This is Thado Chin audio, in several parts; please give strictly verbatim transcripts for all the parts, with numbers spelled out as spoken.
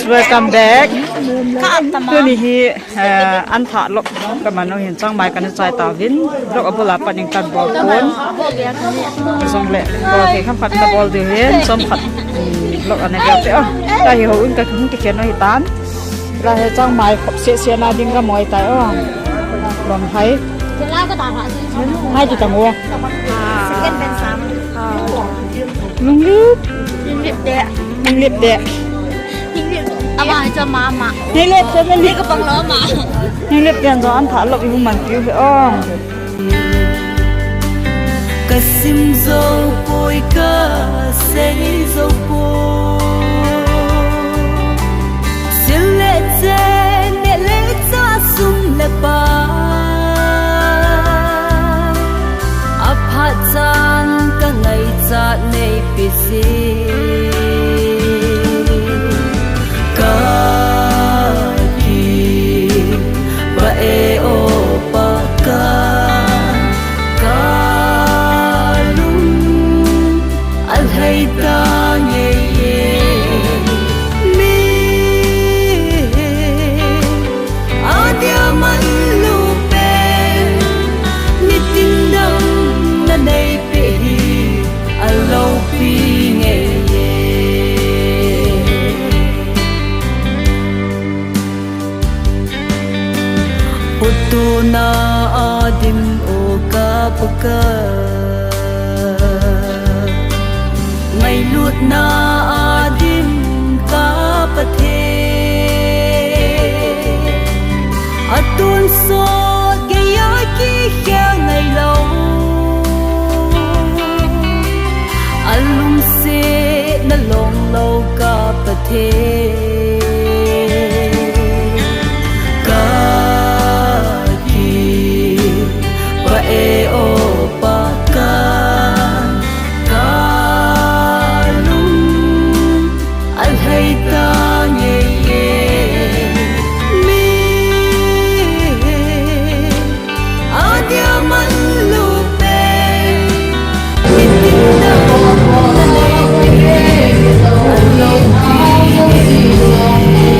Welcome back. Tuni hi, eh, an thah lok ka man u hin changmai kana chai tauvin. Lok abul a pat in kan bol pon. Jong le, bol thei kham khat ka bol diu hin, chom khat. Lok ana gel te o. Tahi ho un ka hung kikhen u hitan. Tahi changmai khop se se na ding ka moi tai o. Lom hai. Hai ti tang o. Lunglip. Lunglip de. Lunglip de. Ama cho mama. Lunglip de, lunglip. Ka pang lo ma. Lunglip de jo an thah lok i hung man piu he o. Ka sim zo poi ka sei zo poi. Sil le chen, neh le chah, sum le pai. Aphat chan ka ngaichat neipe jing. Ka kipah e o Pakai, ka lung alhai ta ngei e. Mi adia man lupen, nitin dam na neipeh hi aloupi ngei e. Utona adim o ka Pakai, ngailutna adim ka Pathen. Atonsot geiya kikhel ngailou, alungsetna longlou ka Pathen. Ka kipah e o Pakai, ka lung alhai ta ngei e. Mi adia man lupen, nitin dam na neipeh hi aloupi ngei e.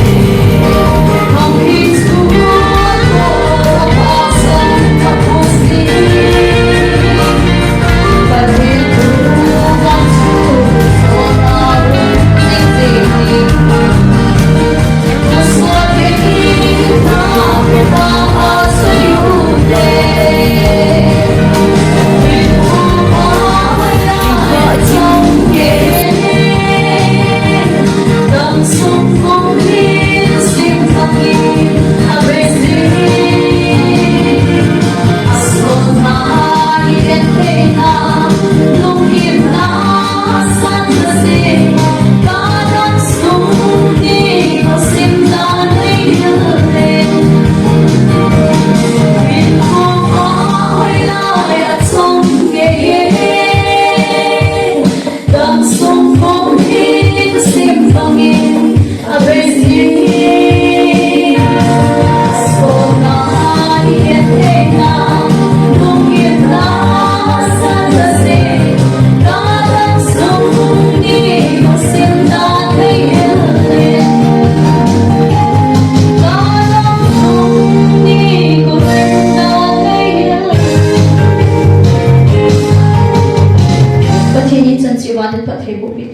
Pathen in chan cheh uva dinphat thei boh peh.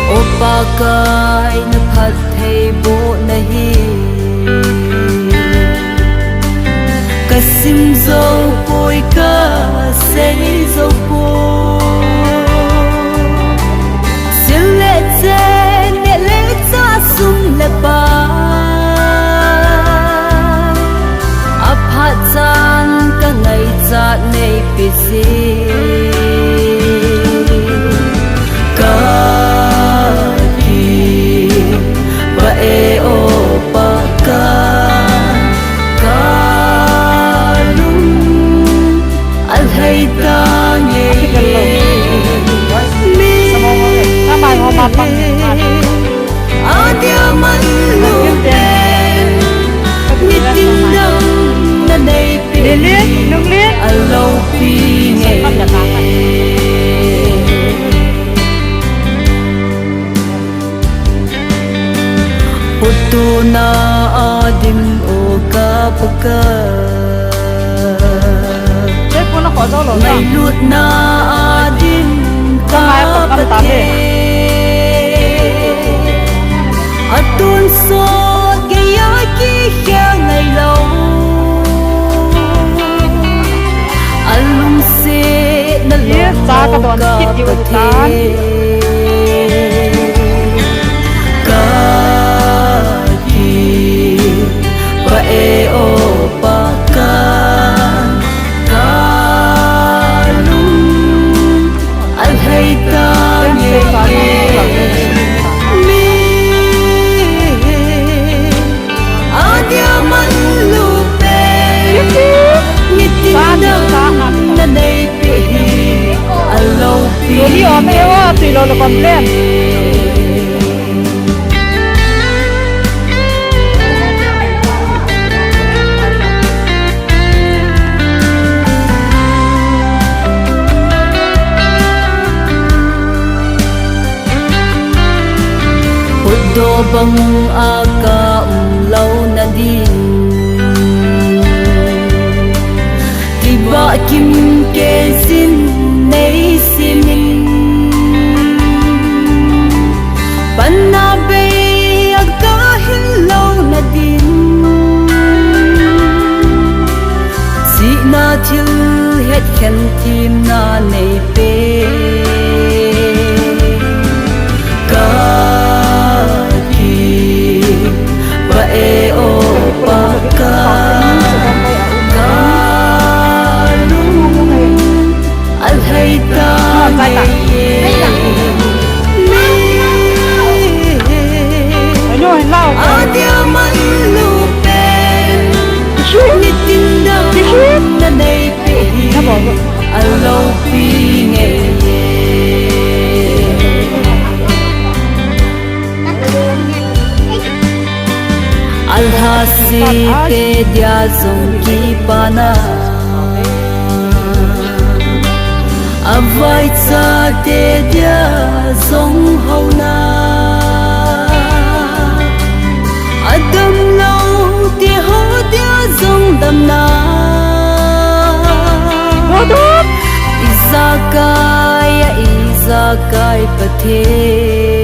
O Pakai, na phattheibohna hi ka sim jou poi, ka sei jou poi. Sil le chen, neh le chah, sum le pai, aphat chan ka ngaichat neipe jing. Ka kipah e o Pakai, ka lung Ka ngailutna a din ka Pathen, a tonsot geiya kikhel ngailou, a lungsetna lou ka Pathen. Ka kipah e o Pa, ka, ka lung alhai tange. Mi adia manlu pen, nitin dang naneipeh hi aloupi. Hutdoh banga ka umlouna din, tibah kim kei jin neisemin, panna bei a ka hinlouna din, chihna thilhet khen themna neipeh. Ka kipah e o Pa, ka, ka lung alhai tange. Mi adia manlu pen, nitin dang naneipeh hi aloupi nge. Alhasete dia jong kipana, avaichate dia jong houna, adamlou teho dia jong damna, ijakai a ijakai Pathen.